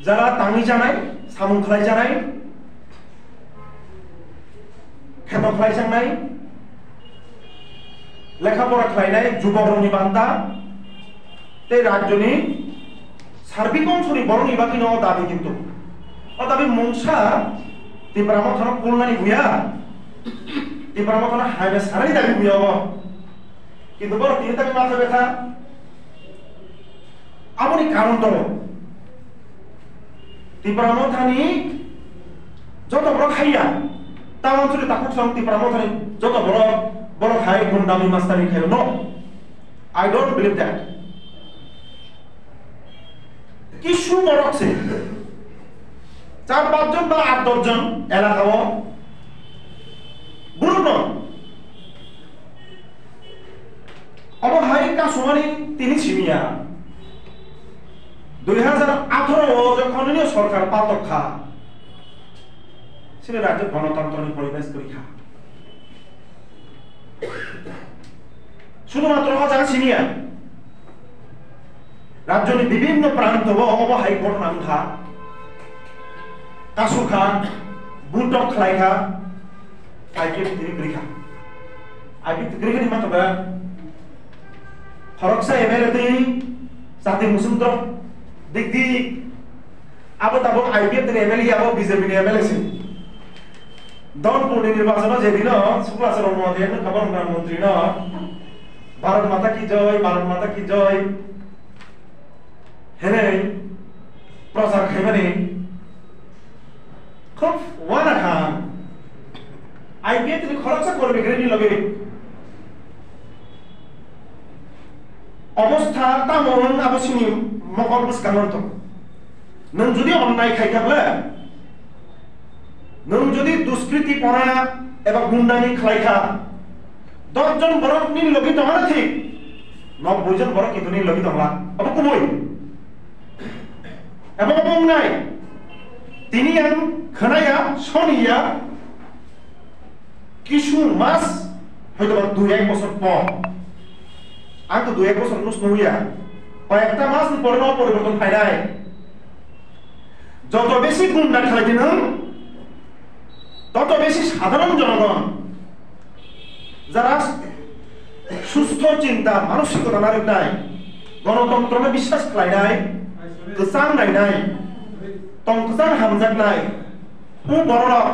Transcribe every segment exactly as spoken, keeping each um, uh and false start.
Jara tangwi janai, samung khlai janai, kheto khlai janai, lekha pora khlainai jubokrokni banta, tei rajyoni sarbik ongsoni borokni bagwino o dabi kintu. O dabi mungsa Tipra Mothano kulnani buya, Tipra Mothano hai bai sanani dabi buya obo. Kintu borok tini tabi matha betha. Aboni karon tongo. Tipra Mothani joto borok haiya. Tamon suri takhuk song Tipra Mothani joto borok, borok hai gundami mastani khayo no. I don't believe that. Kisu borok se. Char pach jon ba aat dos jon elaka o borok no. Obo hai kasumani tini simiya. Dui hajar atharo o jokhon nini sorkar patok kha, sini rajyo gonotantroni poribesh kwrwi kha. Sudhumatro o jaga simiya. Rajyoni bibhinno pranto o obo hai ghotona wngkha. Kasukha, butok khlaikha, I P F tini kwrwikha. I P F kwrwikha ni mathoka khoroksa M L A twi chati musung drop dik dik. Abo tabuk I P F ni M L A, abo B J P ni M L A se. Donpur ni nirbachon o je dino Sukla Charan Mohanty wngkha borok ni montri no, "Bharat Mata ki joy, Bharat Mata ki joy" hinwi prochar khaimani khub uana kha. I P F ni khoroksa kormi kwrwini logi obostha tamo wng abo sini mokol bwskango wng tongo. Nwng jodi onnai khai kha ble, nwng jodi duskriti pora eba gundani khlai kha, dos jon borok nini logi tongmani thik, nobboi jon borok kintu nini logi tongla. Abo kubui. Abo abo wngnai. Tini ang khwnaya, soniya, kisu mas, hoytoba dui ek bosor por. Ang to dui ek bosor nus nuya. Koyekta mas ni pore no poriborton phainai. Joto besi gunda khlai di nwng, toto besi sadharon jonogon, jara sustho chinta, manosikota narwknai, gonotontrono biswas khlainai, kwchang nainai, tong kwchang hamjaknai, o bororok,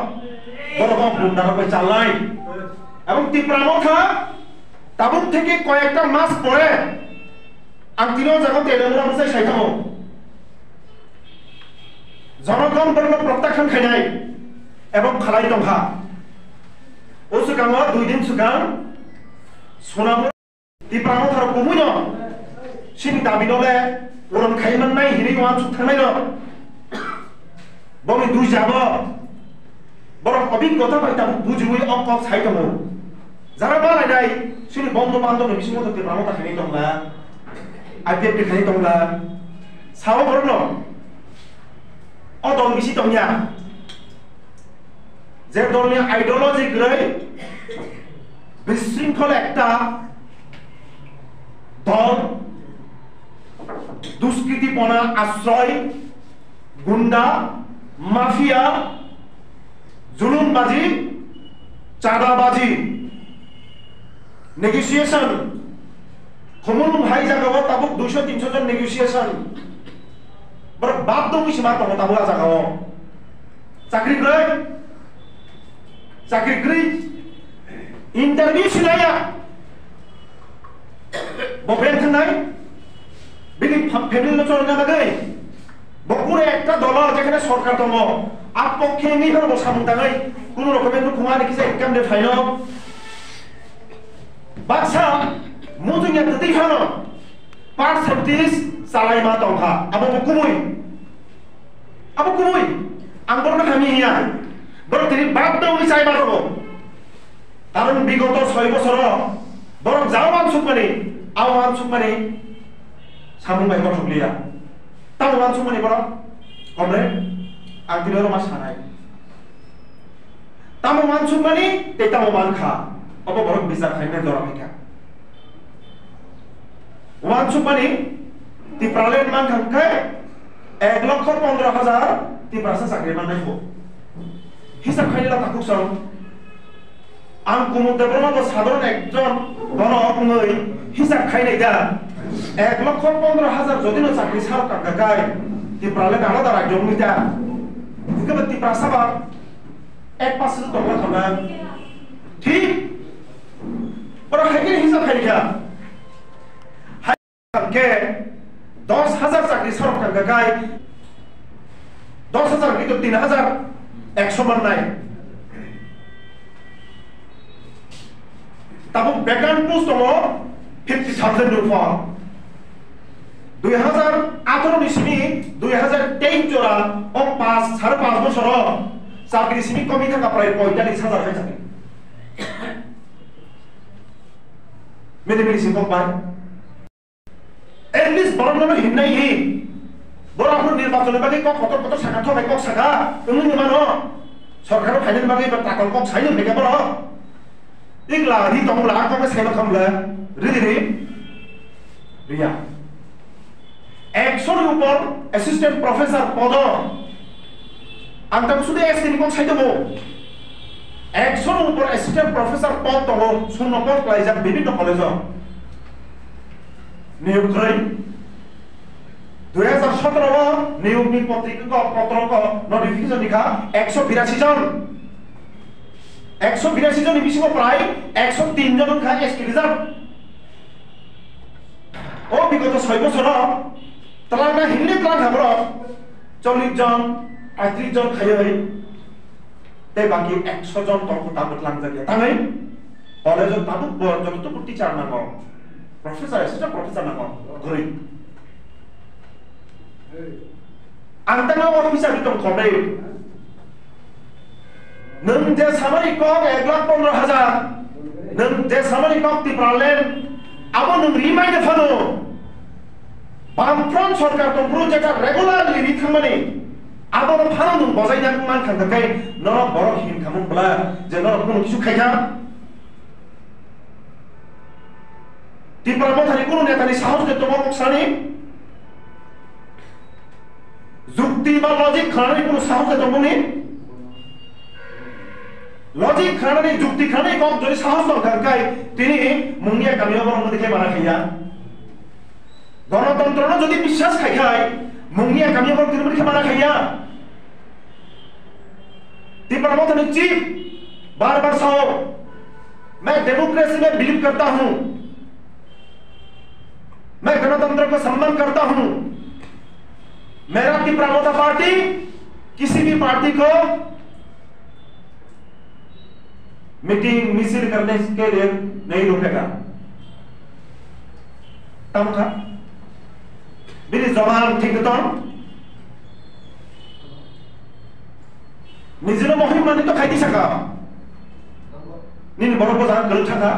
borok o gundarok bai chalnai. Ebong Tipra Motha tabuk theke koyekta mas pore ang tini o jaga Telangana bwsai sai thango. Jonogon borokno protection khainai ebong khalai tongkha. O swkango dui din swkang Sonamur Tipra Motharo kubuino sini dabino le puron khai mannai hinwi uansuk thangnai no. Boni dui jago borok obiggota bai tabuk bujiwi o kok sai tongo. Jara malainai sini bondhu bandhobni bisingo to Tipra Motha khainai tongla, I P F T khainai tongla. Sao borokno o dol bisi tongya. Je dolni ideology kwrwi, bisringkhol ekta dol, duskritipona asroy, gunda, mafia, julumbaji, chadabaji, negotiation, khumulwng hai jagao tabuk duiso tinso jon negotiation. Borok bad dongwi se ma tongo tabuk a jagao. Chakri kwrwi, chakri kwrwi, interview sinaya. Bo beng thangnai, bini fa-, family no chorna bagwi. Bo kure ekta dolo jekhane sorkar tongo, a pokhe ni bo samung tangwi, kuno rokomen nukhung ani kisa income de phaino. Baksa muchungya twtwi phano percentage chalaima tongkha, abo bo kubui. Abo kubui. Ang borokno hamya hiya. Borok tini bad dongwi chai ma rogo. Karon bigoto soi bosoro borok ja uansukmani, a uansukmani samung bai kothok liya. Tamo uansukmani borok, comrade, ang tini oro ma sanai. Tamo uansukmani tei tamo mankha, obo borok bichar khaina jora phaikha. Uansukmani Tipraland mankha hwnkhe Ek lokho pondro hajar Tiprasa chakri mannai pho. Hisab khainai la takhuk song. Ang Kumud Debbarma bo sadharon ekjon borok wngwi hisab khainai da. Ek lokho pondro hajar jodi no chakri sarok kangka kai, Tiprale alada rajyo wngwi da. Hwnkhe bo Tiprasa ba ek percent tongma thangna. Thik. Borok hai khe hisab khaikha. Hwnkhe dos hajar chakri sarok kangka kai, dos hajar hwnkhe tin hajar ekso mannai. Tabuk vacant post tongo fifty thousand ni upor. Dui hajar atharo ni simi dui hajar teis jora o pas, sare pas bosoro chakri simi komi thangkha prai poitalis hajar hai chakri. Mini mini singkok bai. At least borok no hinai hi. Borok no nirbachon ni bagwi kok kotor kotor saka, thok hai kok saka. Wngwi mano. Sorkar o khainani bagwi ba takol kok sai nang khe borok. Ikla ri tong bla, kok sai ma kham bla. Ri ri ri. Riya. Ekso ni upor assistant professor podo. Ang tabuk sudu S T ni kok sai tongo. Ekso ni upor assistant professor pod tongo, shunno pod klaijak bibhinno college o. Niyok kwrwi. Dui hajar sotoro o niyok ni potrika ko, potro ko notification ni kha ekso birasi jon. Ekso birasi jon ni bisingo prai ekso tin jon wngkha S T reserve. O bigoto soi bosoro twlangna hinle twlang kha borok chollish jon, paitris jon khaiwi, tei baki ekso jon tongkha tabuk twlangjak ya. Tangwi college o tabuk bo joto teacher nango, professor, assistant professor nango, kwrwi. Ang tangwi o hisab ri tong khornai. Nwng je samani kok ek lakh pondro hajar, nwng je samani kok Tipraland, abo nwng ri mai de phano. Bamfront sorkar tongphuru jeta regularly ri thangmani, abono phano nwng bojai nang man kha, khe norok borok hin khamung bwla je norok kunu kisu khai kha. Tipra Mothani kunu netani sahos de tongo kok sani? Jukti ba logic khanani kunu sahos de tongmani? Logic khanani, jukti khanani kok jodi sahos tong kha, khe tini Mungia kami o borok mudi khe mana khaiya. Ganatantro no jodi biswas khai khai, Mungia kami o borok tini mudi khe mana khaiya. Tipra Mothani chief bar bar sao, मैं डेमोक्रेसी में बिलीव करता हूँ, मैं गणतंत्र को सम्मान करता हूँ, मेरा तिप्रा मोर्चा पार्टी किसी भी पार्टी को मीटिंग मिसिल करने के लिए नहीं रोकेगा। Tamo kha? Bini joban thik tong? Nijino mohim mani to khaidi saka. Nini borok bo jaga kwrwk thangkha.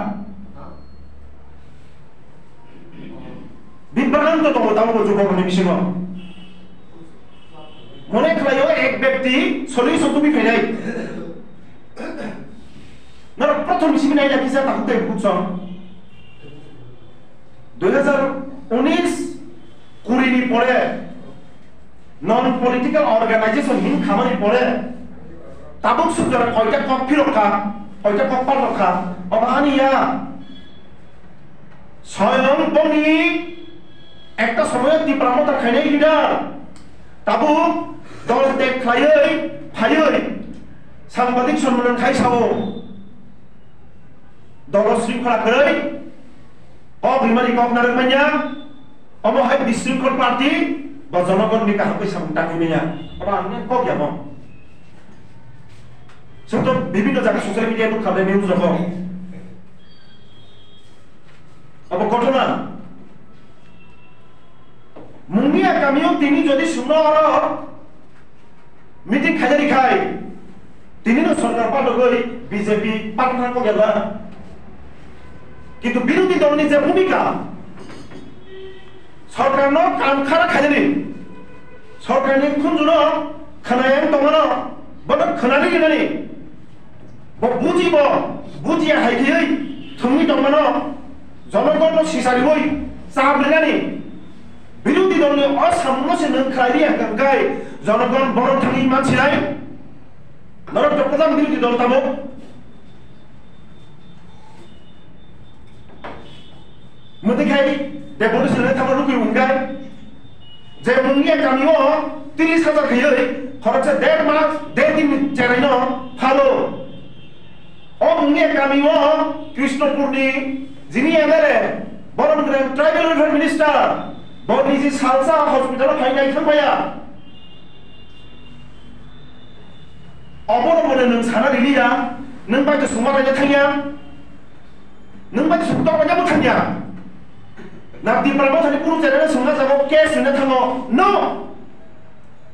Bibranto tongo tamo bo jubok ni bisingo. Mone khlaio ek byakti solution tubi phainai. Norok prothom simi naina kisa tahuk tei bukhuk song. Dui hajar unis kuri ni pore non political organization hin khamani pore tabuk suk jora koita kok phirok kha, koita kok palok kha, obo ani ya. Soyong boni ekta somoyo Tipra Motha khainai leader tabuk dol tek khlaiwi phaiwi sambadik sommelan khai sao. Dolo sringkhola kwrwi, kok rimani kok narwk manya, omo hai bisringkhol party, bo jonogonni kaham bai samung tangwi manya. Obo ang kok ya bo. Chwng to bibhinno jaga social media nukha bai news rokho. Obo ghotona. Mungia kamio tini jodi sumno oro meeting khainani khai, tini no sorkar patogwi B J P patna ko gela. Kintu birodhi dolni je bhumika, sorkarno kam khara khainani, sorkarni khunjuno khwnayang tongmano, bono khwnani rinani, bo buji bo, bujiya hai khiywi thwngwi tongmano, jonogonno sisariwi chap rinani, birodhi Dol ni o samung no se nwng khlai ri ya hwnkhe jonogon bono thangwi man sinai. Norok to pradhan birodhi dol tamo. Mwtwi khai devolution le thangma rukui hwnkhe je mungya kami o tris hajar khaiwi khoroksa der mas der din ni cherai no phalo. O mungya kami o Krishnapur ni jini M L A, Borom Grang Tribal Welfare Minister, bo niji salsa hospital o phainai thangmaya. Obono bono nwng sana riliya, nwng bai to sungma raida thangya, nwng bai to sungma raida bo thangya. Na Tipra Mothani kunu channel sungna jago case wina thango, no.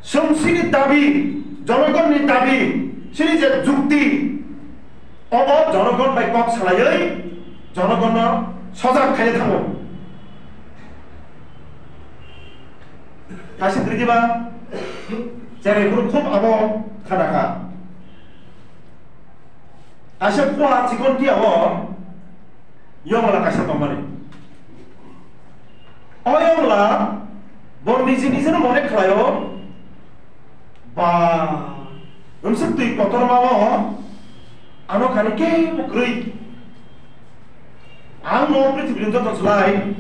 Chwng chini dabi, jonogonni dabi, chini je jukti, obo jonogon bai kok salaiwi jonogonno sojak khaina thango. Kaisa kwrwi diba, cherai phuru khub abo khana kha. Kaisa kua chikon tia o yongla kaisa tongmani. O yongla bo niji nijino mone khlaio, ba, wngsa twi kotorma o ano kani kebo kwrwi. Ang no prithibi ni joto slai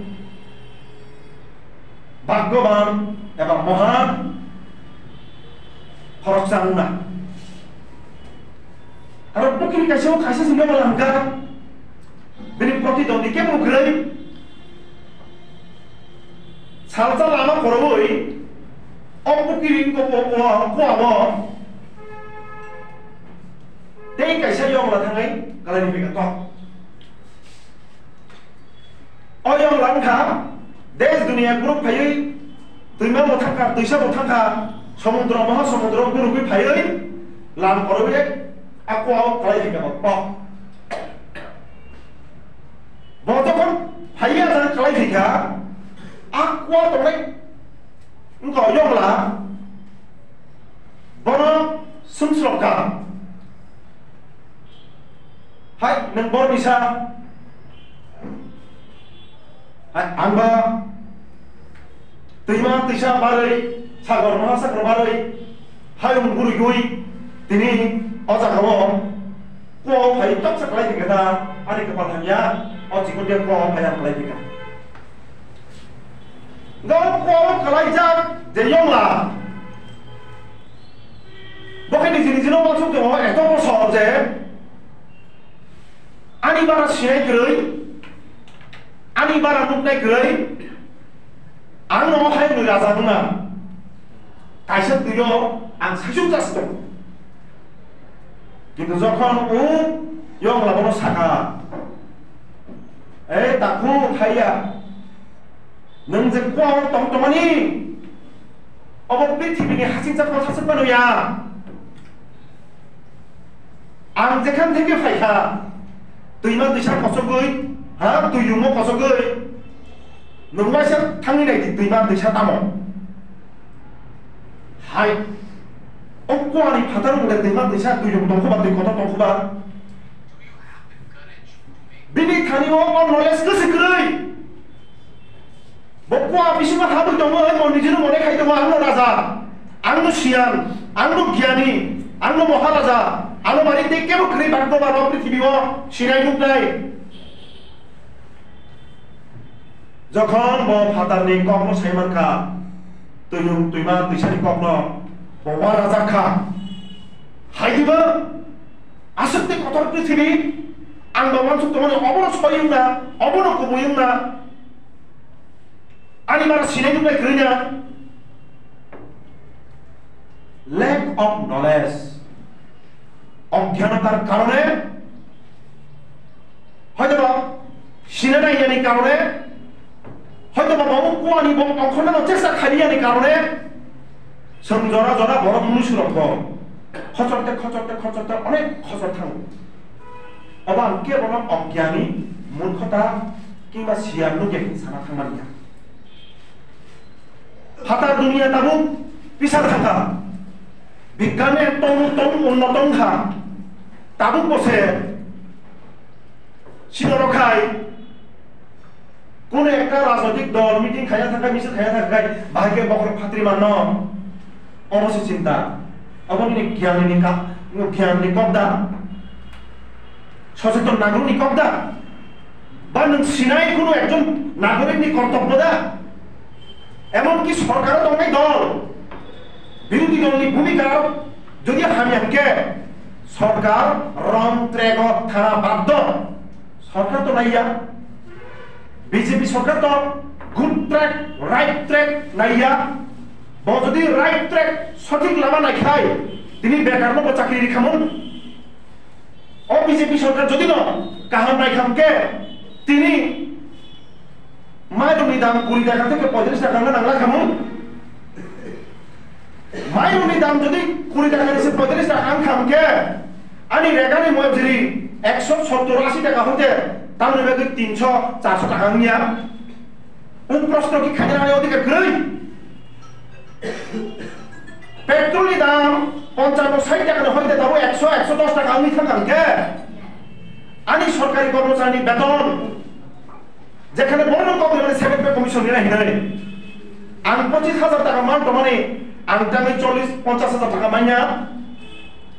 bhagyaban eba mohan khoroksa wngna. Aro pukiri kaisa o kaisa simi wngla hwnkha, bini protidwandi kebo kwrwi. Salsa lama khorogwi o pukiri ko ko ko ko abo tei kaisa yongla thangwi kalai ni peka tok. O yongla wngkha, desh duniya group phaiwi, twima bo thangkha, twisa bo thangkha, somudro, moha somudro gurugwi phaiwi, lam korwi, a kua o kalai thangkha bo kok. Bo jokhon phaiya jang kalai thangkha, a kua tongnai wngkha o yongla, bono swngchwlokha. Hai, nwng bor bisa. Hai, ang ba twima twisa barwi, sagor moha sagor barwi, hayung gurigwi, tini o jaga o kua phai toksa kalai thangkha da, ani kwpal hamya, o chikon dia kua phai ang kalai thangkha. Gawon kuaro kalaijak je yongla. Bo khe niji nijino uansuk tongo, eto bosor je ani bara sinai kwrwi, ani bara nuknai kwrwi, ang no hai hwnwi raja wngna. Kaisa twio ang saichung chasi tongo. Kintu jokhon o yongla bono saka, "Ei takhu, thaiya, nwng je kuao tong tongmani, obo prithibini hasingcha kotha se phano ya. Ang jekhan theke phaikha, twima twisa kochogwi, ha, twi yungmo kochogwi, nwng waisa thangwi naidi twima twisa tamo?" Hai, o kuani phataro bole twima twisa twi yung tongkhuba, twi kotor tongkhuba. Bini thani o, o knowledge kwswi kwrwi. Bo kua bisingo habwi tongo, hai bo nijino mone khai tongo, "Ang no raja, ang no siyan, ang no gyani, ang no moharaja, ano bari tei kebo kwrwi bagbo ba o prithibi o sinai nuknai." Jokhon bo phatarni kokno sai mankha, twiyung twima twisani kokno bo uanajak kha. Hai diba? Aswk tei kotor prithibi, ang bo uansuk tongmani, obono soi wngna, obono kubui wngna. Ani bara sinai nuknai kwrwi na. Lack of knowledge. Ogyanataর কারণে, হয়তোবা sinai naiyani karone, হয়তোবা bo kuani bo ongkhornano chesta khainiyani karone, chwng jora jora borok mnusurokbo khochorte, khochorte, khochorte onek khochor thango. Obo ang kebono ogyani, murkhota, kimba siya nukya hwnwi sana thangmani ya. Phatar duniya tabuk pisa thangkha. Bigyane tong tong unnoto wngkha. Tabuk bo se sinorok hai Kono ekta rajnoitik dol meeting khaina thangkha, misil khaina thangkha, bahai khe bokhorok phatri manno. Obo se chinta. Obo nini giyan ni ka-, giyan ni kok da. Socheton nagorik ni kok da. Ba nwng sinai kono ekjon nagorik ni kortobbo da. Emon ki sorkaro tongnai dol, birodhi dol ni bhumika jodi hamya hwnkhe, sorkar wrong track o thana baddo. Sorkar to naiya, B J P sorkar to good track, right track naiya. Bo jodi right track, sothik lama naikhai, tini bekarno bo chakri rikhamun. O B J P sorkar jodi no kaham naikham khe, tini mairokni dam kuri taka theke poitrish taka wngna nangla khamu. Mairokni dam jodi kuri taka ni se poitrish taka wng kham khe, ani regani moyojri ekso sottor ashi taka hoite tamni bagwi tinso charso taka wngya. O proshno ki khaina ani odhikar kwrwi? Petrol ni dam ponchash ba sait taka ni hoite tabo ekso, ekso dos taka wngwi thangkha hwnkhe, ani sorkari kormochari ni beton, jekhane borokno kok rimani second pay commission rinai hinwi, ang pochis hajar taka man tongmani, ang tangwi chollish, ponchash hajar taka manya,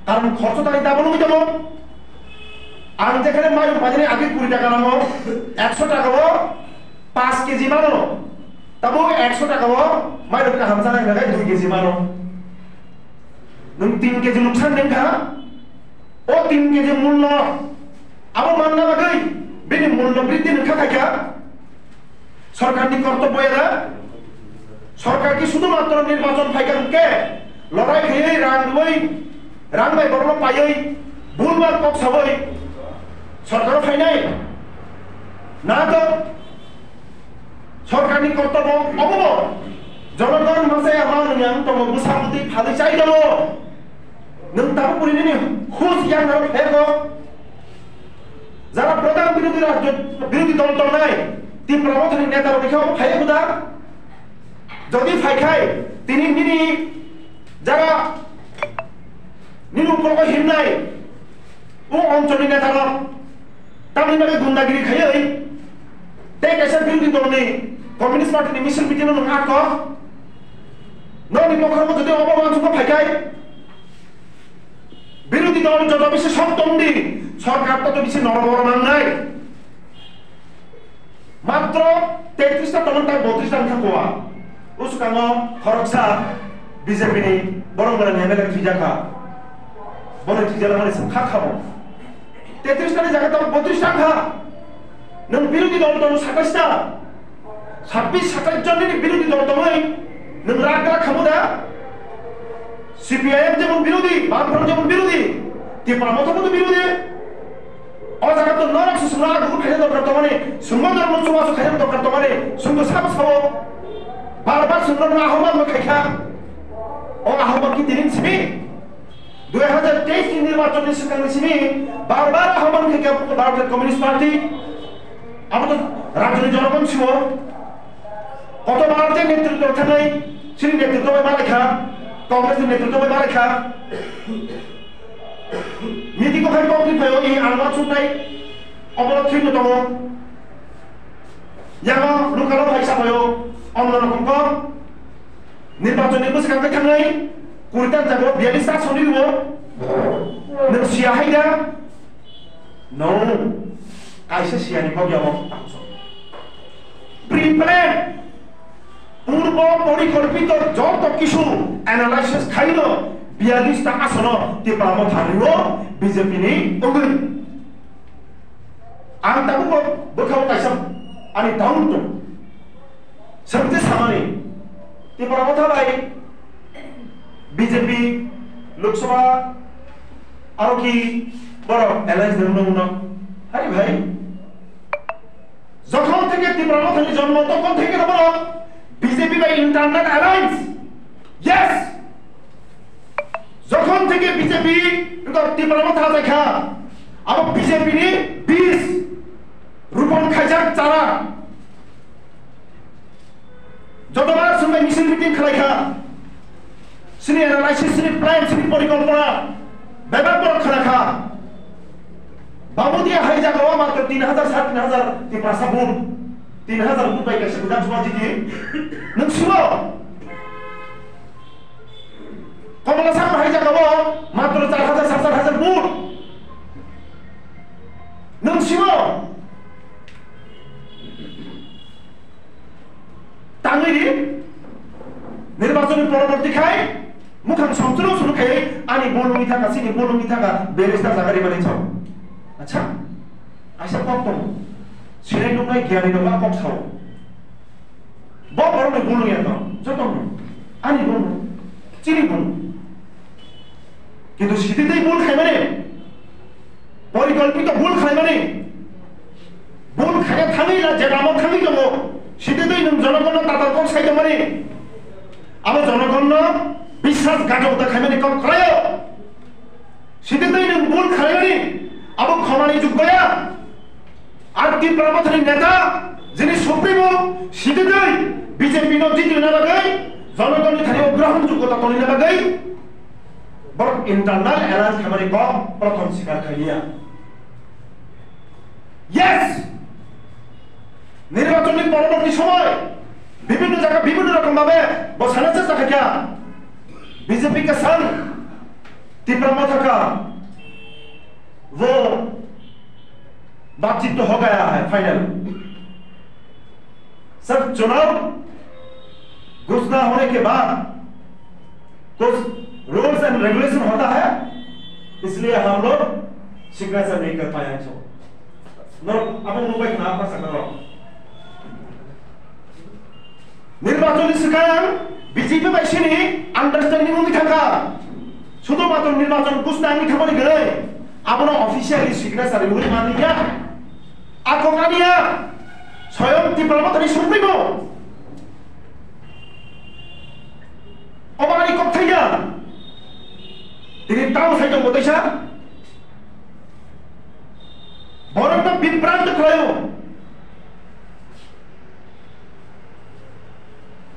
karon khorcho tangwi double wngwi tongo. Ang jekhane mairok painani agwi kuri taka nango, ekso taka o paanch K G mano, tabo ekso taka o mairok kaham chanai hwnkhai dui K G mano. Nwng tin K G nuksan nengkha, o tin K G mullo abo manna bagwi bini mullo briddhi nengkha khaikha. Sorkarni kortobbo eda, sorkar ki sudhumatro nirbachon phaikha hwnkhe lorai khaiwi rang rwui, rang bai borokno paiwi, bulbal kok sawi sorkaro phainai? Na to. Sorkarni kortobbo obobo jonogon masa ya ma nung yang tongo, bwsa bwtwi phalwi chai tongo. Nwng tabuk puri nini hus yang naro phergo. Jara pradhan birodhi rajyo, birodhi dol tongnai, Tipra Mothani neta rok khe obo phaiya kuda? Jodi phaikhai, tini nini jara nini ukologo himnai, o oncholni neta rok, tamni bagwi gundagiri khaiwi, tei kaisa birodhi dolni Communist Party ni misil meeting no nwng atkok, nokni bokhorok jodi obo uansukma phaikhai, birodhi dol joto bisi sok tong di, sorkar to bisi norok borok nangnai. Matro tetris ta tongo, tai botris ta wngkha kowa. Uskango khoroksa B J P ni borok mela ni M L A thwijakha. Bono thwijak mani se kha khamo. Tetris ta ni jaga to botris ta kha. Nwng birodhi dol tongo satais ta. Sabbish satais jon ni birodhi dol tongwi nwng rak rak khamu da? C P I M jemon birodhi, Bamfront jemon birodhi, Tipra Motha bo to birodhi. O jaga to norok se sumra agu khaina dorkar tongmani, summa dormo chuma su khaina dorkar tongmani, summa sabo sabo. Bar bar sumra no ahoman no khaikha. O ahoman ki tinin simi? Dui hajar teis ni nirbachon ni swkang ni simi bar bar ahoman khaikha Bharatiya Communist Party. Abo to rajyoni jonogon siwo. Koto bar je netritwo thangwi, chini netritwo bai malaikha, Congress ni netritwo bai malaikha. Meeting o khai kok ni phaio i alma chuknai, obo thwino tongo. Yama local o phaisa phaio, omno rokom kok. Nirbachon ni bwswkang khe thangwi, kuri ta jago biyalish ta soni rwo. Nwng siya hai da? No. Kaisa siyani kok yabo. Pre-plan, purbo porikolpito joto kisu analysis khaino biyalish ta asono Tipra Motha rwo B J P ni wngwi. Ang tabuk bo bwkhao kaisa ani doubt tong. Swngte samani, Tipra Motha bai B J P Lok Sabha aro ki borok alliance nang nang no. Hari bhai, jokhon theke Tipra Motha ni jonmo, tokhon theke no borok B J P bai internal alliance. Yes! Jokhon theke B J P wngkha Tipra Motha jaikha, abo B J P ni bis, rupon khaijak chara. Jotobar sumbai misil meeting khlaikha, sini analysis, sini plan, sini porikolpona bebak borok khlakha. Babudia hai jagao matro tin hajar, sare tin hajar Tiprasa vote. Tin hajar vote bai kaisa Bidhan Sabha jiti. Nwng simo? Komla Sangma hai jagao matro char hajar, sat hajar vote. Nwng simo? Tangwi di. Nirbachonni poroborti khai mukhang songchoro suru khai ani bolongni thaka, chini bolongni thaka beresta jaga rimani chao. Acha. Aisa kok tongo. Sinai nuknai giyani rok a kok sao. Bo borokni bolong ya to. Joto no. Ani bolong. Chini bolong. Kintu sititwi bul khaimani, porikolpito bul khaimani, bul khaiya thangwi na je lama thangwi tongo, sititwi nwng jonogonno tatal kok sai tongmani, abo jonogonno biswas gatokta khaimani kok khlaio. Sititwi nwng bul khlaimani, abo khomani juggo ya. Ar Tipra Mothani neta, jini supremo, sititwi B J P no jitna bagwi, jonogonni thani o grohonjogota tonina bagwi, borok internal alliance khamani kok prothom sikar khailiya. Yes! Nirbachonni poroborti somoy, bibhinno jaga bibhinno rokom bhabe bo sana chesta khaikha. B J P ka san, Tipra Motha ka, wo बातचीत तो हो गया है final. Sir, चुनाव घोषणा होने के बाद कुछ रूल्स एंड रेगुलेशन होता है, इसलिए हम लोग सिग्नेचर नहीं कर पाए हैं। So, no, अब मुंबई ना कर सकता। Nirbachon ni swkang B J P bai sini understanding wngwi thangkha. Sudhumatro nirbachon ghosna wngwi thangmani kwrwi abono officially signature rwui manliya. Ako kaniya soyong Tipra Mothani supremo. Obo ani kok thaiya. Tini tamo sai tongbo teisa. Borokno bibranto khlaio.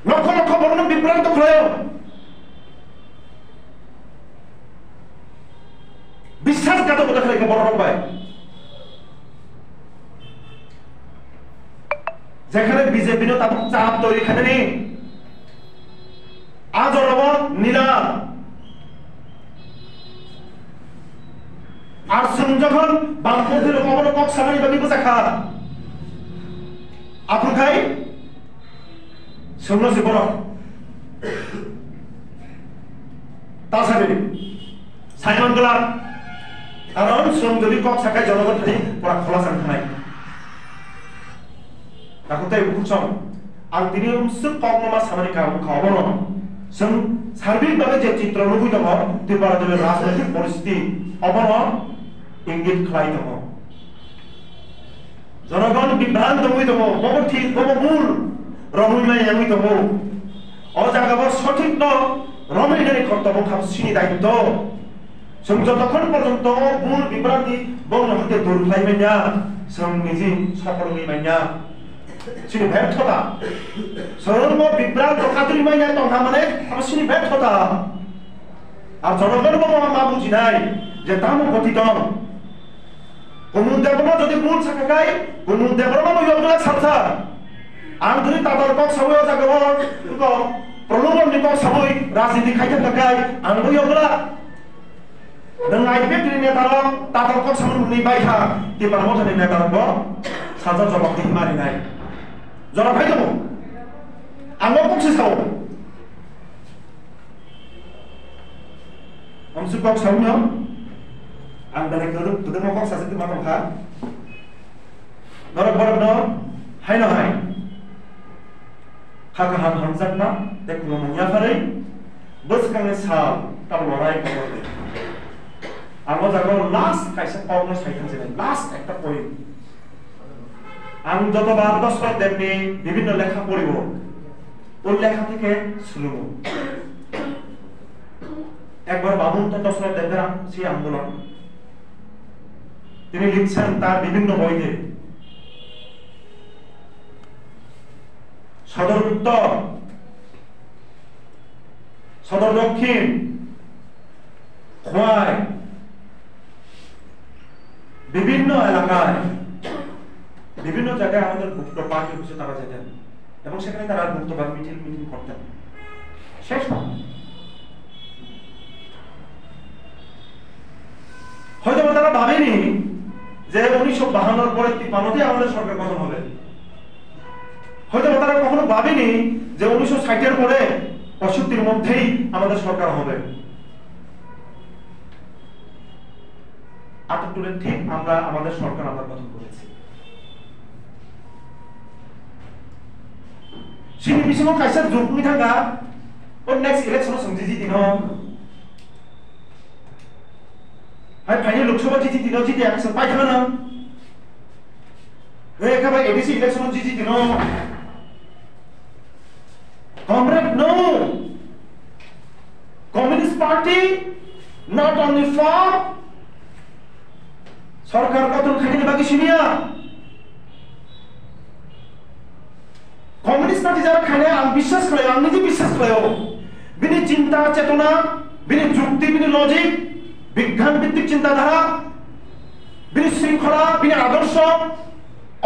Lokho lokho borokno bibranto khlaio. Biswasghatokota khlai kha borok bai. Jekhane B J P no tabuk chap toiri khainani. A jorao nila. Ar chwng jokhon bangphothirok obono kok samani bagwi bwchakha, aphuru khai chwngno se borok ta sadi saiman glak, karon chwng jodi kok sakai jonogon thani pora khola sang thanai. Takhuk tei bukhuk song, ang tini umswk kokno ma samani karon wngkha obono. Chwng sarbik bagwi je chitro nugwi tongo, Tripura rajyoni rajnoitik poristhiti obono ingit khlai tongo. Jonogon bibran tongwi tongo, bobo thik, bobo bul romwi maya wngwi tongo. O jagao sothikno romwi nani kortobo kha sini daitto. Chwng jotokhon porjonto o bul bibranti bongni hoite dur khlai manya, chwng niji sophor wngwi manya. Chini berthota. Chwng bo bibranto katri manya tongkha mane, abo chini berthota. Ar jonogon bo ma bujinai je tamo goti tong. Kumul Debbarma jodi bul sakha khai, Kumul Debbarma bo yokla salsa. Ang jodi tatal kok sawi o jagao, kok prolobon ni kok sawi rajniti khai thangkha khai, ang bo yokla. Nwng I P F T ni neta rok tatal kok samung ni bai kha, Tipra Motha ni neta rok bo salsa jawab di mari nai. Jora phai tongo. Ang bo kok se sao. Amsu kok sao no. Ang dare kudu kudu mo kok sa se ma tong kha. Norok borok no hai no hai. Kha kaham hamjakma tei khulumung yapharwi bwskangni sal tamo lorai kotor di. Ang o jaga o last kaisa kokno sai thang sinai, last ekta point. Ang jotobar Dosrot Debni bibhinno lekha poribo, o lekha theke sulumo. Ekbar babun to Dosrot Debni ram si andolon. Tini liksen tar bibhinno boide. Sodor Uttor, Sodor Dokhin, Khwai, bibhinno elakay বিভিন্ন জায়গায় আমাদের গুপ্ত পার্টি অফিসে তারা যেতেন এবং সেখানে তারা গুপ্তভাবে মিটিং মিটিং করতেন। শেষ হয়। হয়তো বা তারা ভাবেনি যে উনিশশো বাহান্নর পরে তিপ্পান্নতেই আমাদের সরকার গঠন হবে। হয়তো বা তারা কখনো ভাবেনি যে উনিশশো ষাটের পরে পঁয়ষট্টির মধ্যেই আমাদের সরকার হবে। আটাত্তরে ঠিক আমরা আমাদের সরকার আমরা গঠন করেছি। Sini bisingo kaisa jukni thangkha, o next election o chwng jiji dino. Hai phaini Lok Sabha jiji dino, jiti aksa paithana. Hai kha bai A D C election o jiji dino. Comrade, no. Communist Party not only for sorkar gothon khainani bagwi siniya. Communist Party jara khainai ang biswas khlaio, ang niji biswas khlaio. Bini chinta chetona, bini jukti, bini logic, bigyan bhittik chinta dhara, bini shringkhola, bini adorsho,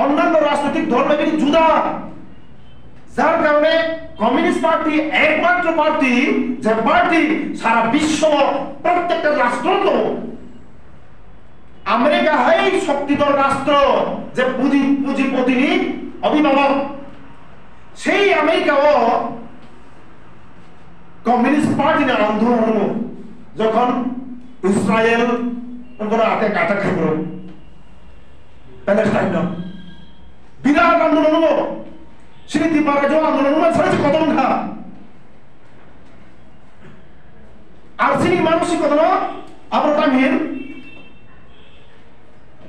onnanno rajnoitik dhormo bini juda. Jar karone Communist Party ekmatro party, je party sara biswo prottekta rashtrot tongo. America hai shokti dhor rashtra, je puji-, pujipotini obhibhabok. Sei America o Communist Party ni andolon hwnwi jokhon Israel wngkha attack, attack khai boro Palestine no. Birat andolon wngkha. Sini Tipra rajyo andolon wngkha, sara si kotor wngkha. Ar sini manusik kotor, abro tamhin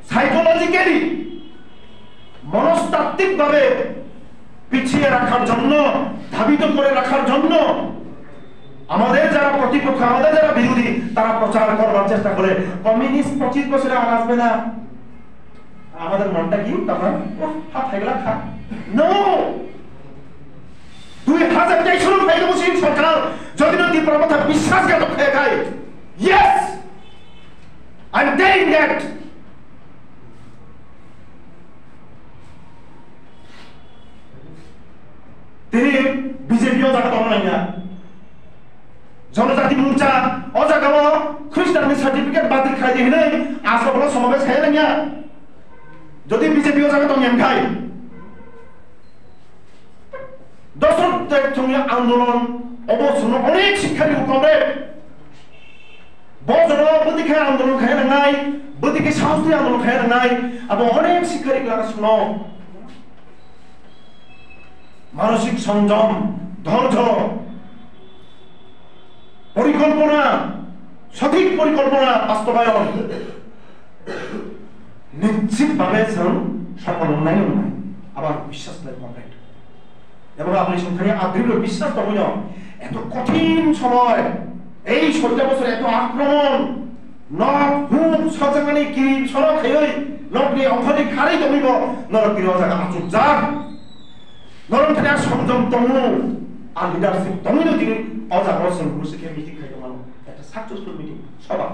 psychologically, মনস্তাত্ত্বিকভাবে পিছিয়ে রাখার জন্য, ধাবিত করে রাখার জন্য আমাদের যারা প্রতিপক্ষ, আমাদের যারা বিরোধী, তারা প্রচার করবার চেষ্টা করে, "কমিউনিস্ট পঁচিশ বছরে আর আসবে না।" আমাদের মনটা কি তখন, "ও, খা, থাকলা খা।" No! দুই হাজার তেইশ সালে ফাইল মুসলিম সরকার যদি না তীব্র কথা বিশ্বাসঘাতক হয়ে যায়, yes, I'm telling that. Tini B J P o jaga tong nangya. Jonojati Morcha o jaga o Christian ni certificate batil khai di hinwi aswk ulo somabesh khai nangya. Jodi B J P o jaga tong yang khai. Dosrok tek thungya andolon obo suno onek sikha di komre. Bo jono bwtwi khe andolon khai nangnai, bwtwi khe sahos twi andolon khai nangnai, abo onek sikha di kla suno. মানসিক সংযম, ধৈর্য, পরিকল্পনা, সঠিক পরিকল্পনা বাস্তবায়ন নিশ্চিতভাবে স্বয়ং সফল অন্যায় অন্যায় আবার বিশ্বাস করে কমরেড। এবং আপনি সংখ্যায় আদৃঢ় বিশ্বাস তখন এত কঠিন সময়, এই ষোলোটা বছর এত আক্রমণ, nok huk sajagmani kirim sorok khaiwi nokni ongkhorni kharwi tongwibo norok tini o jaga achukjak. Norok thani a songjom tongo, a leadership tongwino tini o jaga o chwng busi khe meeting khai tongmano, ekta successful meeting, soba.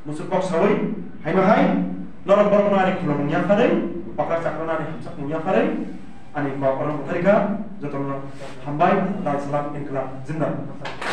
Musu kok sawi, haino hai, norok borok no ani khulumung yapharwi, okra chakra no ani hamsakmung yapharwi, ani kok oro mwtharika, jotono hambai, Dal Salam Inklab Zindabad.